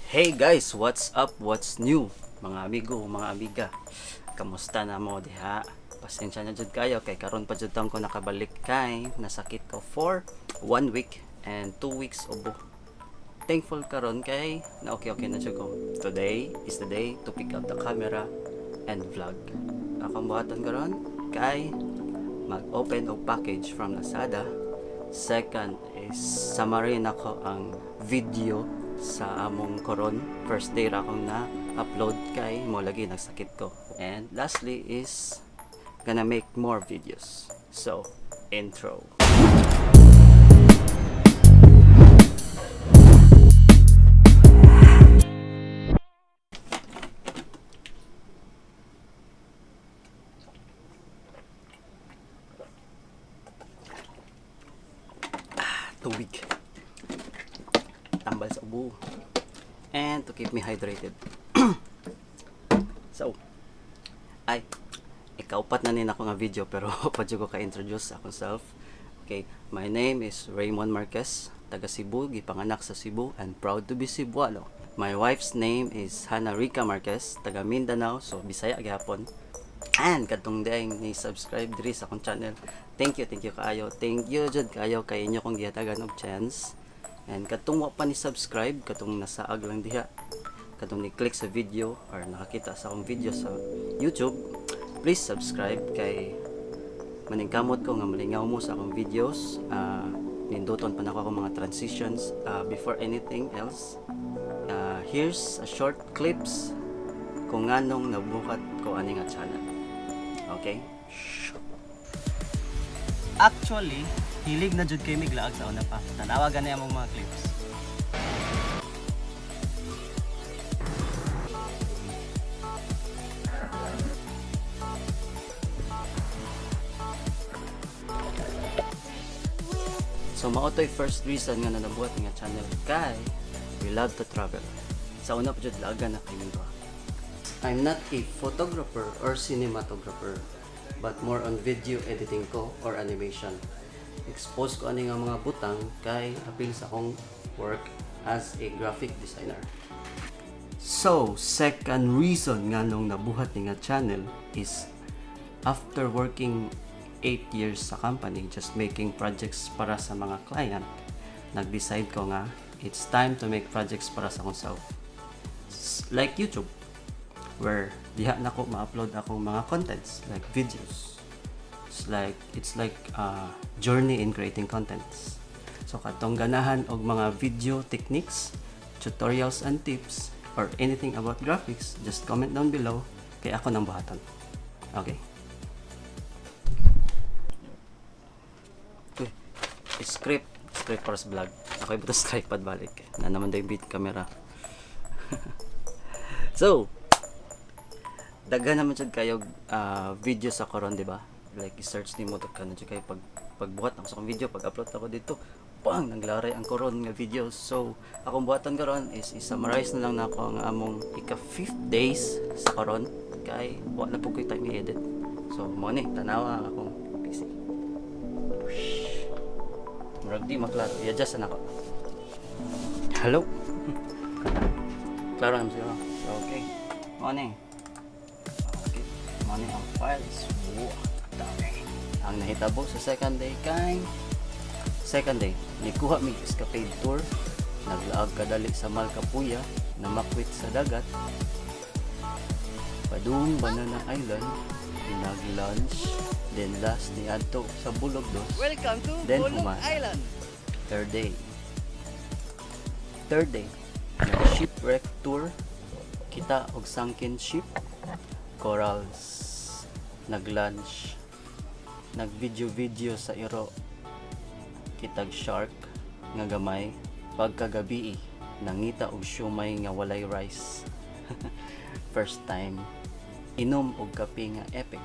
Hey guys, what's up? What's new? Mga amigo, mga amiga. Kamusta na mo diha? Pasensya na jud kayo kay karon pa jud ko nakabalik kay nasakit ko for one week and 2 weeks ubo. Thankful karon kay na okay okay na jud ko. Today is the day to pick up the camera and vlog. Akong buhaton karon kay mag-open og package from Lazada. Second is summary nako ang video sa among Coron. First day ra akong na upload kay mo lagi nagsakit ko. And lastly is gonna make more videos. So, intro. Tubig. Tambal sa ubo. And to keep me hydrated. So, ay, ikaupat na ni nako nga video pero pa ko ka-introduce akong self. Okay, my name is Raymond Marquez, taga Cebu, gipanganak sa Cebu and proud to be Cebuano. My wife's name is Hannah Rica Marquez, taga Mindanao, so Bisaya gihapon. And kadtong diay ni subscribe diri sa akong channel. Thank you kaayo. Thank you jud kaayo kay inyo kong gihatagan og chance. And kadtong wa pa ni subscribe, katong nasaag lang diha, katong ni click sa video or nakakita sa akong video sa YouTube, please subscribe kay maningkamot ko nga malingaw mo sa akong videos. Ninduton pa nako akong mga transitions. Before anything else, here's a short clips kung nganong nabuhat ko ani nga channel. Okay? Actually, hilig na jud kay miglaag sa una pa. Tanawa gani among mga clips. So mao to'y first reason nga nabuhat nga channel kay we love to travel. Sa una pa jud laagan na kay duha. I'm not a photographer or cinematographer, but more on video editing ko or animation. Expose ko ani nga mga butang kay apil sa akong work as a graphic designer. So, second reason nga nung nabuhat ni nga channel is after working 8 years sa company just making projects para sa mga client, nag-decide ko nga it's time to make projects para sa akong self. Like YouTube, where diha na ko ma-upload akong mga contents like videos. It's like a journey in creating contents. So katong ganahan og mga video techniques, tutorials and tips, or anything about graphics, just comment down below kay ako nang buhaton. Okay. Uy, script, script para sa vlog. Ako ibuto sa tripod balik. Na naman daw yung beat camera. So, daghan naman jud kayo video sa Coron, di ba? Like i-search nimo daghan na jud kayo. Pag pagbuhat ako sa akong video, pag upload ako dito, pang naglaray ang Coron nga videos. So, akong buhaton karon is i-summarize na lang nako ang among ika fifth days sa Coron kay wa na pud ko'y time i-edit. So, mo ni tanawa ang akong PC. Murag di maklaro. I-adjust na nako. Hello. Klaro naman siguro. Okay. Mo ni. Okay. Mo ni ang files. Wow, dami. Ang nahitabo sa second day kay second day, nikuha mig escapade tour, naglaag kadali sa Malcapuya, namakwit sa dagat, padung Banana Island, nag-lunch, then last ni adto sa Bulog Dos. Welcome to Then Bulog human. Island. Third day. Third day, nag-shipwreck tour, kita og sunken ship, corals, nag-lunch, nag-video-video sa iro, kitag shark nga gamay, pagkagabi nangita og siomay nga walay rice. First time, inom og kape nga epic.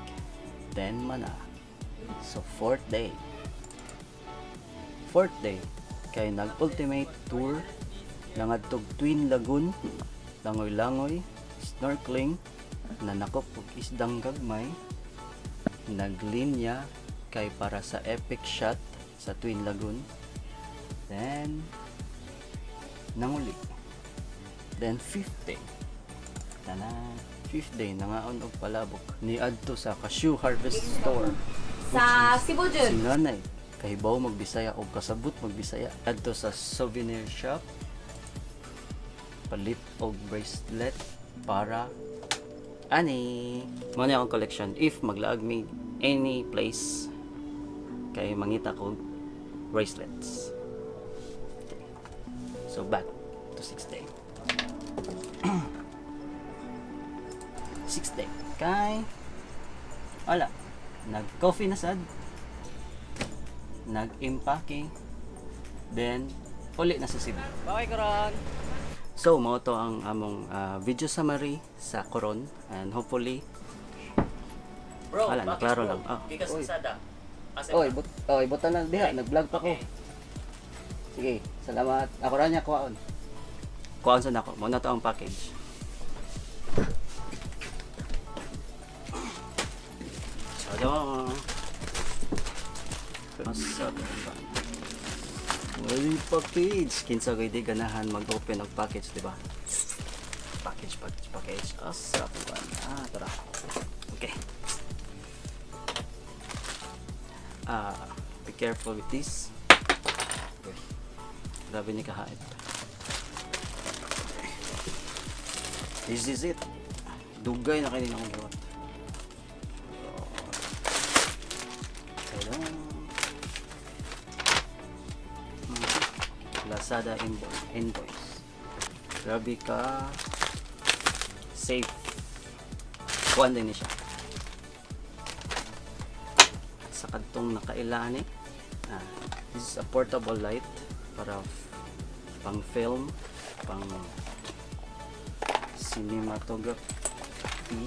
Then mana. So fourth day. Fourth day, kay nag-ultimate tour nangadtog Twin Lagoon, langoy-langoy, snorkeling, nanakop og isdang gagmay, naglinya kay para sa epic shot sa Twin Lagoon, Then nanguli. Then fifth day. Tanan. Fifth day, nangaon og palabok. Niadto sa Cashew Harvest Store. Sa Cebu Si jud. nanay, kahibaw magbisaya og kasabot magbisaya. Adto sa souvenir shop. Palit og bracelet para ani. Mao na akong collection. If maglaag mi any place kay mangita ko bracelets. Okay. So back to sixth day. Sixth day. Kay wala. Nag-coffee na sad. Nag-impake. Then, uli na sa Cebu. Bye, Coron! So, mao to ang among video summary sa Coron and hopefully Bro, Wala, package, naklaro bro. lang. Ah. Gikas Oy. Lazada. Asa Oy, ka? but oy, butan na diha, nag-vlog pa ko. Sige, salamat. Ako ra niya kuhaon. Kuhaon sa nako. Mao na to ang package. Tada! Asa ba? Wali package. Kinsa kay di ganahan mag-open og package, di ba? Package, package, package. Asa ba? Ah, tara. Okay. Ah, be careful with this. Uy, grabe ni kahait. This is it. Dugay na kayo akong giwat. Hello. Lazada invoice. Invoice. Grabe ka. Safe. Kuan din ni siya sa kadtong nakaila ni. Ah, this is a portable light para pang film, pang cinematography.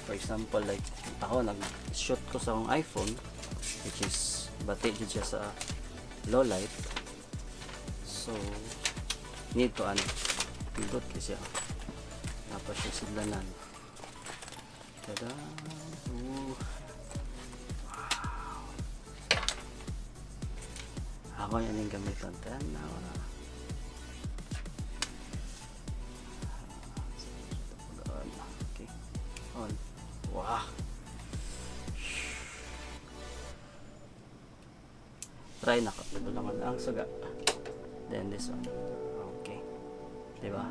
For example, like ako nag-shoot ko sa akong iPhone, which is bati jud siya sa low light. So need to ano, pindot kasi siya. Napa siya sidlanan. Tada! Ooh. Ako yan yung gamitan. Tanaw na. Okay. On. Wow. Try na ko. Ito lang ang suga. Then this one. Okay. Diba?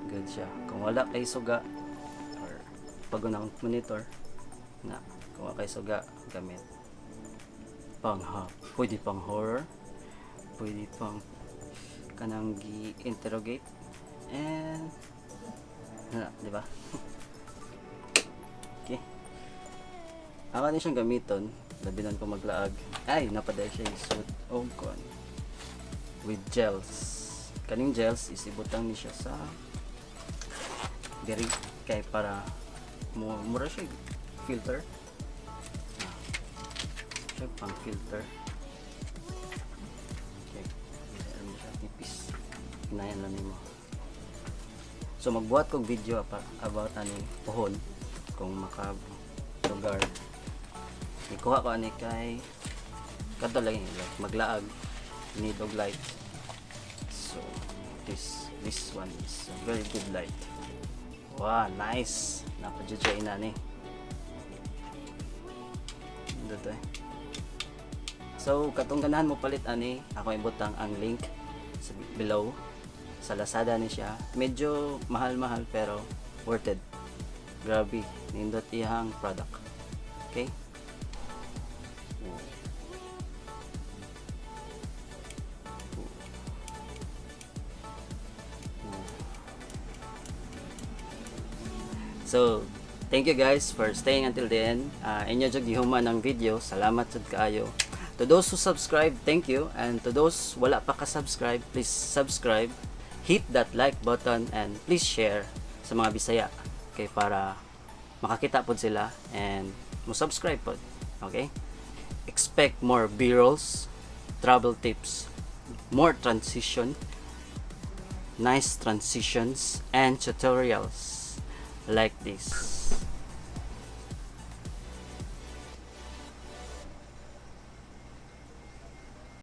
Good siya. Kung wala kay suga or pag akong monitor na kung wala kay suga gamit pang ha, pwede pang horror, pwede pang kanang gi-interrogate and na, di ba? Okay. Ako ni siyang gamiton, labi ko maglaag. Ay, napaday siya suit og kon with gels. Kaning gels is ibutang ni siya sa diri kay para mo mura siya filter. Ah, siya pang filter. Okay. Ano siya, nipis. Hinayan lang nimo. So magbuhat kog video about ani pohon kung maka lugar. Ikuha ko ani kay kadto lang like maglaag, need og light. So this one is a very good light. Wow, nice. Napadyo ina ni. Dito eh. So, katong ganahan mo palit ani, ako ibutang ang link sa below. Sa Lazada ni siya. Medyo mahal-mahal pero worth it. Grabe, nindot iyang product. Okay? Ooh. Ooh. Ooh. So, thank you guys for staying until the end. Inyo jud gihuman ang video. Salamat jud kaayo. To those who subscribe, thank you. And to those wala pa ka-subscribe, please subscribe. Hit that like button and please share sa mga Bisaya kay para makakita pod sila and mo subscribe pod. Okay? Expect more B-rolls, travel tips, more transition, nice transitions and tutorials like this.